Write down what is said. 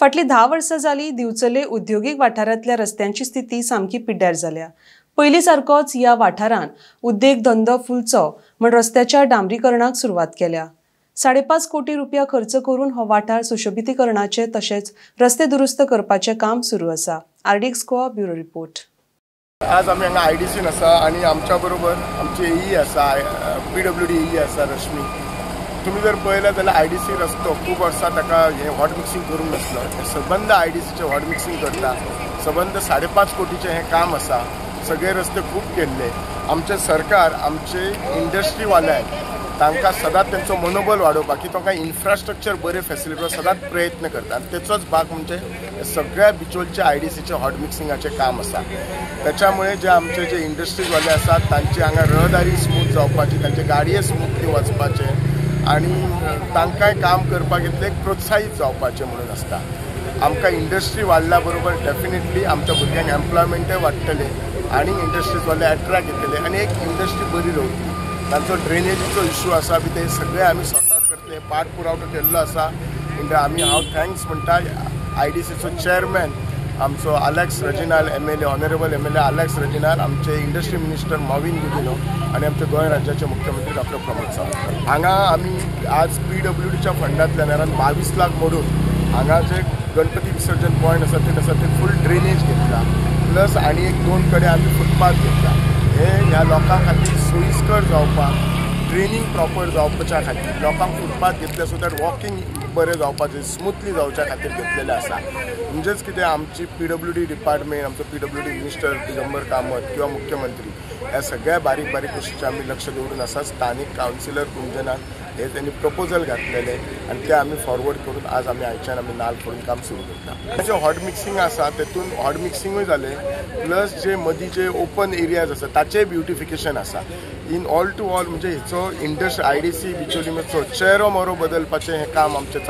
फाटलीं 10 वर्सां जाली दिवचले उद्योगीक वाठारांतल्या रस्त्यांची स्थिती सामकी पिड्ड्यार जाल्या. पयलीं सारकोच ह्या वाठारांत उद्देग धंदो फुलचो म्हण रस्त्याच्या डांबरीकरणाक सुरवात केल्या. 5.5 कोटी रुपया खर्च करून हो वाठार सुशोभितीकरणाचे तशेंच रस्ते दुरुस्त करपाचें काम सुरू आसा. RDX Goa bureau report. आज आमी हांगा आयडीसीन आसा आनी आमच्या बरोबर आमची एई आसा, PWD एई आसा रश्मी. तुमी जर पळयलें जाल्यार आयडीसी रस्तो खूब वर्सां ताका हें हॉट मिक्सिंग करूंक नासलो. सबंद आयडीसीचें हॉट मिक्सिंग करता. सबंद 5.5 कोटीचें हें काम आसा. सगळे रस्ते खूब केल्ले. आमचें सरकार आमचे इंडस्ट्रीवाल्यांक तांकां सदांच तेंचो मनोबल वाडोवपाक की तांकां इन्फ्रास्ट्रक्चर बरें फेसिलिटी सदांच प्रयत्न करता आनी तेचोच भाग म्हणजे सगळ्या बिचोलच्या आयडीसीचें हॉट मिक्सिंगाचें काम आसा. त्याच्यामुळे जे आमचे जे इंडस्ट्रीजवाले आसात तांची हांगा रहदारी स्मूथ जावपाची, तांचे गाडये स्मूथली वचपाचे आनी तांकांय काम करपाक इतलें प्रोत्साहीत जावपाचें म्हणून आसता. आमकां इंडस्ट्री वाडल्या बरोबर डेफिनेटली आमच्या भुरग्यांक एम्प्लॉयमेंटय वाडटलें आनी इंडस्ट्रीजवाले एट्रॅक्ट येतले आनी एक इंडस्ट्री बरी रावतली. तांचो ड्रेनेजीचो इश्यू आसा बी ते सगळे आमी सॉर्ट आवट करतले. पाठ पुरवठो केल्लो आसा. आमी हांव thanks म्हणटा आयडीसीचो चेअरमॅन आमचो Alex Reginald MLA, honourable MLA Alex Reginald, आमचे इंडस्ट्री मिनिस्टर मॉविन गुदिन्हो आनी आमचे गोंय राज्याचे मुख्यमंत्री डॉक्टर प्रमोद सावंत. हांगा आमी आज PWDच्या फंडांतल्यान अरावंड 22 लाख मोडून हांगा जे गणपती विसर्जन पॉयंट आसा ते आसा ते फूल ड्रेनेज घेतला, प्लस आनी एक 2 कडेन आमी फुटपाथ घेतला. हे ह्या लोकां खातीर सोयीस्कर जावपाक, ड्रेनींग प्रॉपर जावपाच्या खातीर लोकांक फुटपाथ घेतले सो that walking बरें जावपाचें, स्मूथली जावच्या खातीर घेतलेलें आसा. म्हणजेच कितें आमची PWD department, आमचो PWD minister Digambar Kamat किंवा मुख्यमंत्री ह्या सगळ्या बारीक बारीक गोश्टीचेर आमी लक्ष दवरून आसा. स्थानीक कावन्सिलर कुंजनान हे त्यांनी प्रपोजल घातलेले आनी ते आमी फॉरवर्ड करून आज आमी आयच्यान आमी नाल फोडून काम सुरू करता. जे हॉट मिक्सिंग आसा तेतून हॉट मिक्सिंगूय जालें, प्लस जे मदीं जे ओपन एरियाज आसा ताचें ब्युटिफिकेशन आसा. इन ऑल टू ऑल म्हणजे हेचो इंडस्ट्री आयडीसी बिचोलीचो चेरो मोरो बदलपाचें हें काम आमचें